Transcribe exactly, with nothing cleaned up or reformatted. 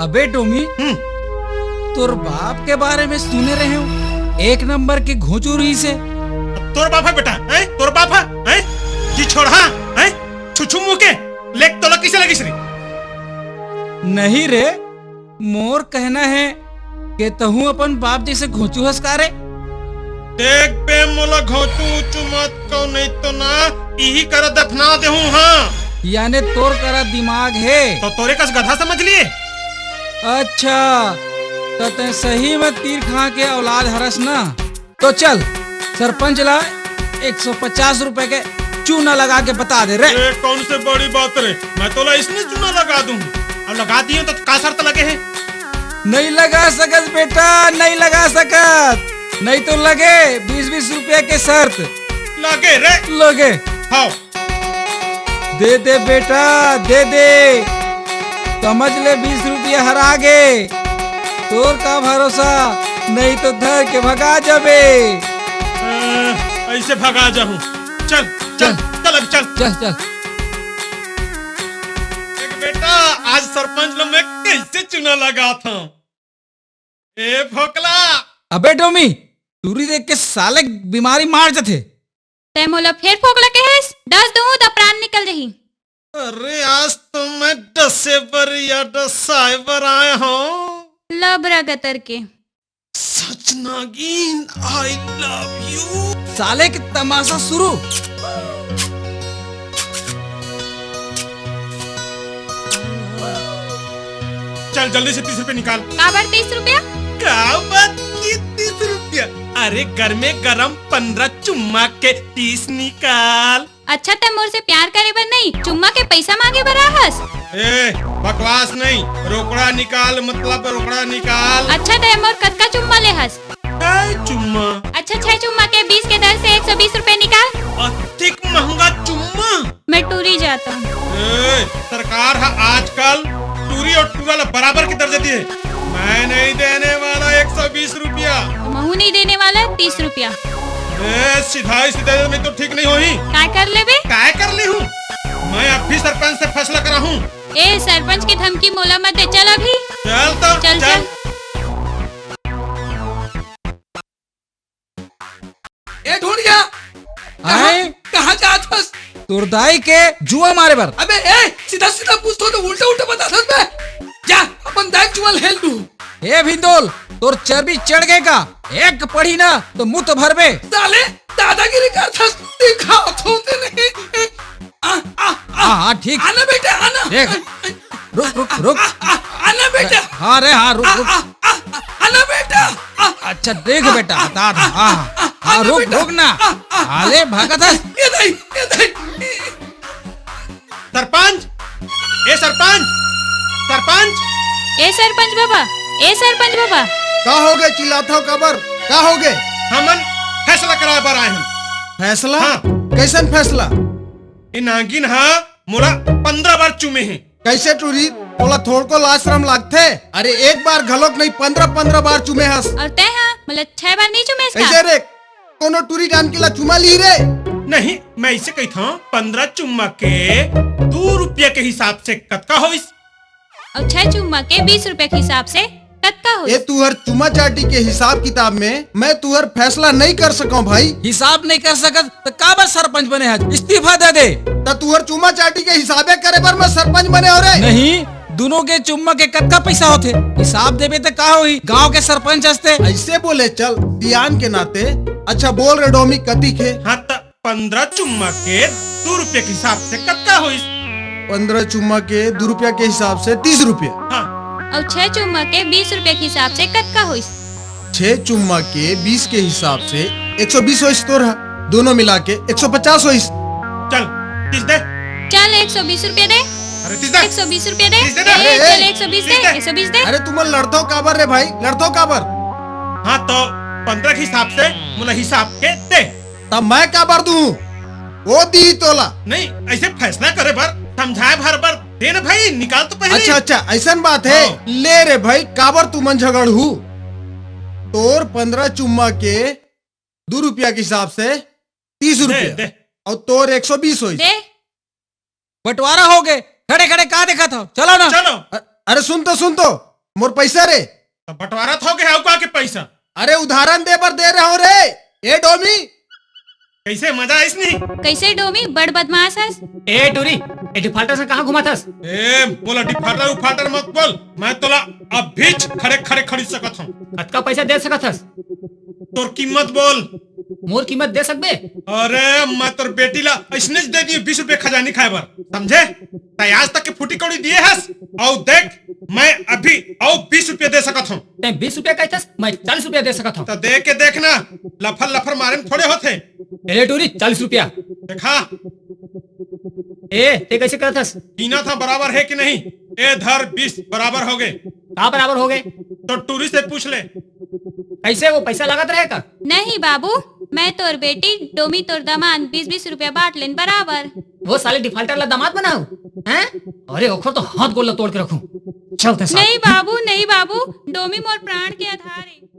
अबे डोमी, हम्म। तोर बाप के बारे में सुने रहे हूँ, एक नंबर के घोंचू रहिसे। तोर बाप हे बेटा, हैं? तोर बाप हे, हैं? जी छोड़हा, हैं? छुछू मुँह के, लेख तोला कइसे लगिस रे? नहीं रे, मोर कहना हे के तहूँ अपन बाप जइसे घोंचू हस का रे? देख बे, मोला घोंचू उचू मत कहो, नहीं तो ना इही करा दफना देहूँ, हाँ। याने तोर करा दिमाग हे। तो तोरे कस गधा समझ लिए? अच्छा, तो तैं सही में तीर खां के औलाद हरस ना। तो चल, सरपंच ला एक सौ पचास रुपए के चूना लगा के बता दे रे। ए, कौन से बड़ी बात रे, मैं तोला इसने चूना लगा दूँ। अब लगा दिए तो का शर्त लगे हे? नहीं लगा सकत बेटा, नहीं लगा सकत। नहीं तो लगे बीस बीस रुपया के शर्त। लगे रे। लगे। हाँ। दे दे बेटा, दे दे। समझ ले, बीस रुपया हरा गे। तोर का भरोसा, नहीं तो धर के भगा जाबे। अ, ऐसे भगा जाहूँ। चल, चल, चल। चल, अब चल। चल, चल। देख बेटा, आज सरपंच ला मैं कैसे चुना लगा था। ए भोकला। अबे डोमी, टूरी देख के साले बीमारी मार जथे। तै मोला फेर फोकला कहेस, डस दूँ त प्राण निकल जही। अरे आज तो मैं डसे बर या डसाए बर आए हूँ। लबरा गतर के। सच नागिन, I love you। साले के तमाशा शुरू। चल जल्दी से तीस रुपया निकाल। काबर तीस रुपया? का बात की तीस रुपया? अरे गरमे गरम पंद्रह चुम्मा के तीस निकाल। अच्छा, तै मोर से प्यार करे बर नहीं, चुम्मा के पैसा मांगे बर आहस? ए, बकवास नहीं, रोकड़ा निकाल, मतलब रोकड़ा निकाल। अच्छा, तै मोर कतका चुम्मा ले हस? छह चुम्मा। अच्छा, छह चुम्मा के बीस के दर से एक सौ बीस रुपए निकाल। अतिक महंगा चुम्मा। मैं टूरी जाता हूँ। ए, सरकार हा आजकल टूरी और टूरा ला बराबर के दर्जा दिए। मैं नहीं देने वाला एक सौ बीस रुपया। महू नहीं देने वाला तीस रुपया। ए, सिधाई से दे दे, नहीं तो ठीक नहीं होही। काय कर लेबे? काय कर ली हूँ? मैं अब भी सरपंच से फैसला करा हूँ। ए, सरपंच के धमकी मोला मत दे, चल अभी। चल तो, चल, चल। चल। ए ढूंढ गया। कहाँ, आए? कहाँ जात हस? तोर दाई के जुआ मारे बर। अबे ए, सीधा सीधा पूछ तो, उल्टा उल्टा बता सकता है। जा, अपन दाई जुआ हेल लू। ए भिंदोल, तोर चर्बी चढ़ गए का? एक पड़ी ना तो मुंह तो भरबे। साले दादागिरी करथस, दिखात होते नहीं। आ, आ, आ। हाँ, हाँ, ठीक। आना बेटा, आना। देख, रुक, रुक, रुक। आ, आ, आना बेटा। हाँ रे, हाँ, रुक, आ, रुक। आ, आ, आ, आना बेटा। आ, अच्छा, देख बेटा, बता रहा। हाँ, हाँ, हाँ, आना रुक, बेटा। रुक ना। आ, आ, आ, आले भागत हस। ये नहीं, ये नहीं। सरपंच, ए सरपंच, सरपंच। ए सरपंच बाबा, ए सरपंच बाबा। का हो गए, चिल्लात हो काबर? का हो गए? हमन फैसला कराए बर आए हन। फैसला? हाँ। कैसन फैसला? ए नागिन हा मोला पंद्रह बार चूमे हे। कैसे टूरी, तोला थोड़को लाज शरम लागथे? अरे एक बार घलोक नहीं, पंद्रह पंद्रह बार चूमे हस। और तै हा मोला छह बार नहीं चूमेस का? ऐसे रे, कोनो टूरी जानकी ला चुमा ली रे? नहीं, मैं इसे कहित हूँ, पंद्रह चुम्मा के दू रुपया के हिसाब से कतका होइस? और छह चुम्मा के बीस रुपया के हिसाब से कतका होइस? ए तुहर चुम्मा चाटी के हिसाब किताब में मैं तुहर फैसला नहीं कर सकूं भाई। हिसाब नहीं कर सकत त काबर सरपंच बने हस? इस्तीफा दे दे। त तुहर चुम्मा चाटी के हिसाबे करे बर मैं सरपंच बने हो रे? नहीं, दोनों के चुम्मा के कतका पैसा होथे? हिसाब देबे त का होही? गांव के सरपंच हस तैं। ऐसे बोले चल, सियान के नाते। अच्छा बोल रे डोमी, कतिक हे? हाँ, त पंद्रह चुम्मा के दू रुपया के हिसाब से कतका होइस? पंद्रह चुम्मा के दू रुपया के हिसाब से तीस रुपया। हाँ। और छह चुम्मा के बीस रुपया के हिसाब से कतका होइस? छह चुम्मा के बीस के हिसाब से एक सौ बीस होइस तोर हा, दोनों मिला के एक सौ पचास होइस। चल, तीस दे। चल, एक सौ बीस रुपया दे। अरे, तीस दे। एक सौ बीस रुपया दे। तीस दे ना। ए, अरे, चल, ए, एक सौ बीस दे, तीस दे। एक सौ बीस दे। अरे, तुमन लड़थो काबर रे भाई, लड़थो काबर? हाँ, तो पंद्रह के हिसाब से मोला हिसाब के दे। तब मैं काबर दूं? वो दी तोला। नहीं, ऐसे फैसला करे बर, समझाए भर बर दे ना भाई, निकाल तो पहले। अच्छा, अच्छा, ऐसन बात है। हाँ। ले रे भाई, काबर तुमन झगड़हू? तोर पंद्रह चुम्मा के दू रुपया के हिसाब से तीस रुपया। दे। और तोर एक सौ बीस होइस। दे। बंटवारा हो गए, खड़े खड़े का देखत हो? चलो ना। चलो। अ-, अरे सुन तो, सुन तो, मोर पैसा रे। त बंटवारा थोके हव का के पैसा? अरे उदाहरण दे बर दे रहे हो रे। ए डोमी, कैसे मजा आइस नहीं? कैसे डोमी बड़ बदमाश हस? ए टूरी, ए डिफाल्टर से कहाँ घुमाथस? ए, मोला डिफाल्टर उफाल्टर मत बोल, मैं तोला अभीच खड़े खड़े खरीद सकत हूँ। कतका पैसा दे सकत हस? तोर कीमत बोल। मोर कीमत दे सकबे? अरे, मैं तोर बेटी ला अइसनेच दे दिए बीस रुपया खजानी खाए बर, समझे? तैं आज तक के फूटी कौड़ी दिए हस, अउ देख, मैं अभी अउ बीस रुपया दे सकत हूँ। तैं बीस रुपया कहथस, मैं चालीस रुपया दे सकत हूँ। त दे के देख ना, लफर लफर मारे में थोड़े होथे। ए रे टूरी, चालीस रुपया। देखा। ए, तैं कैसे करथस? कीना था बराबर है कि नहीं? ए धर, बीस बराबर हो गए। का बराबर हो गए? तो टूरी से पूछ ले। कैसे, वो पैसा लागत रहे का? नहीं बाबू, मैं तोर बेटी, डोमी तोर दामाद, बीस बीस रुपया बांट लेन बराबर। वो साले डिफाल्टर ला दामाद बनाओ, हैं? अरे ओखर तो हाथ गोड़ ला तोड़ के रखूं। चल तैं साथ। नहीं बाबू, नहीं बाबू, डोमी मोर प्राण के आधार है।